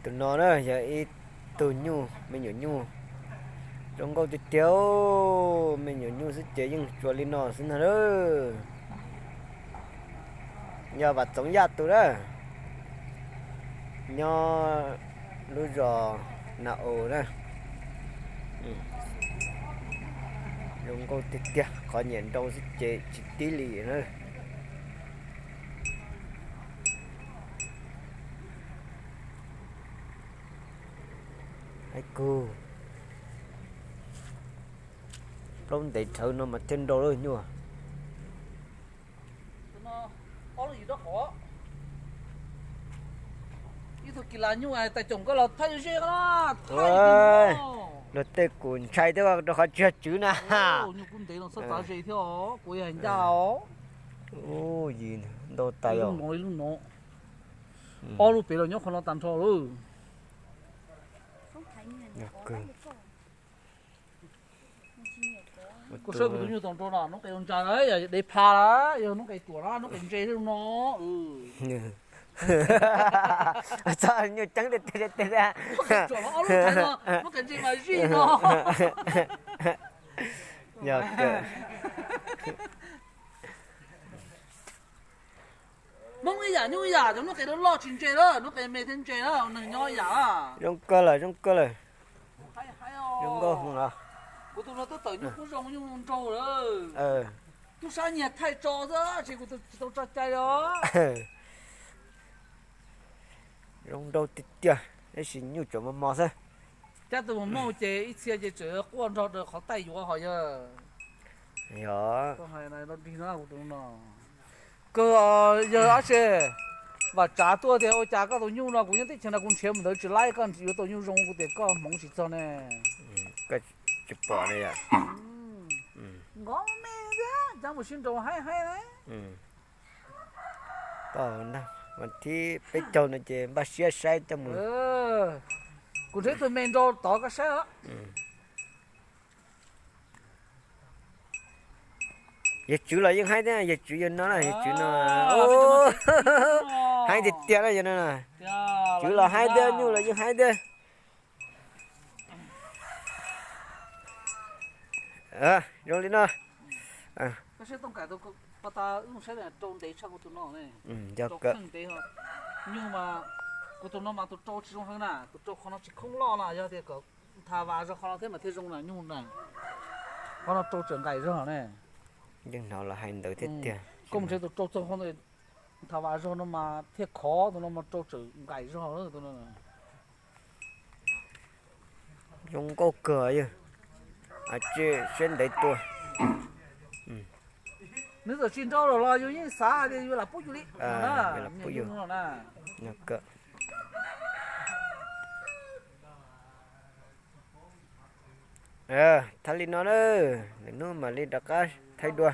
Tus no na yog ib tug nyuj, me nyuam nyuj zoo nkauj tiag tiag. Me nyuam nyuj xwb ces yeej tsuas li no xwb ntag na. Yog Vam Txoov Yaj tus na, nyob lub zos Na Us na. Zoo nkauj tiag tiag, qhov nyiam nrau xwb ces tsis tib li na. Hais kug plaub ntev dhawv no mas thiaj nrau lawm nyuj. Ib tug kis las nyuj tais coom koj los thaij ze. Luag tej kuv ntshai thiab rau qhov tsis yog tswv na. Nyuj kub ntev no txhob txav ze thiab os, kuv yog ncaj os. Ub, yim ntau tais os. Ob lub pem los nyob qhov no tag nrho lawm. Kuv saib kuv tus nyuj tom nrau no, hnub qes ntsa lawm, yog dev pha lawm, yog hnub qes tuam na, hnub qes ntse no. Txog nyuj ceeb tiag tiag tiag. Hnub qes ntse mas zij no. Yog kawg. Hmoob ib yam nyuj ib yam, cov hnub qes loj tsis ntse lawm, hnub qes me thiaj ntse lawm, neeg nyob ib yam. Zoo kawg lawm, zoo kawg lawm. Zoo nkauj heev os. Kuv tus no twb tawm nyuj kub zoo nyuj nraug lawm. Tub sab nyiag thaij tso xwb, tsis kuv tsis tau tso cai os. Zoo nraug tiag tiag, tab sis nyuj tseem mos mos xwb. Cab tus mus mauj ces ib txhia ces tseem quaj nrog rau qhov taij yuav ho yog. Yog. Kawg yawg dab tsi, vam tsav tuaj tias ua cas koj tus nyuj no kuv nyob teb chaws no kuv nrhiav mus ntawd tsis laib, koj yuav tau nyuj zoo kuv tias koj hmoov tsis txog ne. Koj tsis pom ne yom. Nkov me thiab, cab mus sib nraus haib haib. Tau ntag, vas thib peb caug no ces npaj siab saib coj mus. Kuv nrhiav tus me nrau tod koj saib os. Yawg tswv los yeej haib thiab, yawg tswv yawg no na, yawg tswv no haib tiag tiag na yawg no. Tswv los haib thiab, nyuj los yeej haib thiab. Zoo li no. Yog kawg. Nyuj mas kuv tus no mas tus rau tsis zoo heev na, tus rau qhov no tsis khoob loj na, yog tias kom nthav vas zog qhov no thiab mas thiaj zoo na nyuj na. Qhov no rau tseem nqaim zog ne. Yeej hnov los hais ntawd thiab tiag. Koj mus nrhiav tus rau txog qhov ntawd nthav vas zog no mas thiaj khov, tus no mas rau tseem nqaim zog tus no. Zoo nkauj kawg yawg. Tsis siab ntev tua. Nws txawm tsis nrau lawm los yus yeej xav tias yus lam pub yus li. Yus lam pub yus. Thaij li no na, lwm hnub mam li rov qab thaij dua.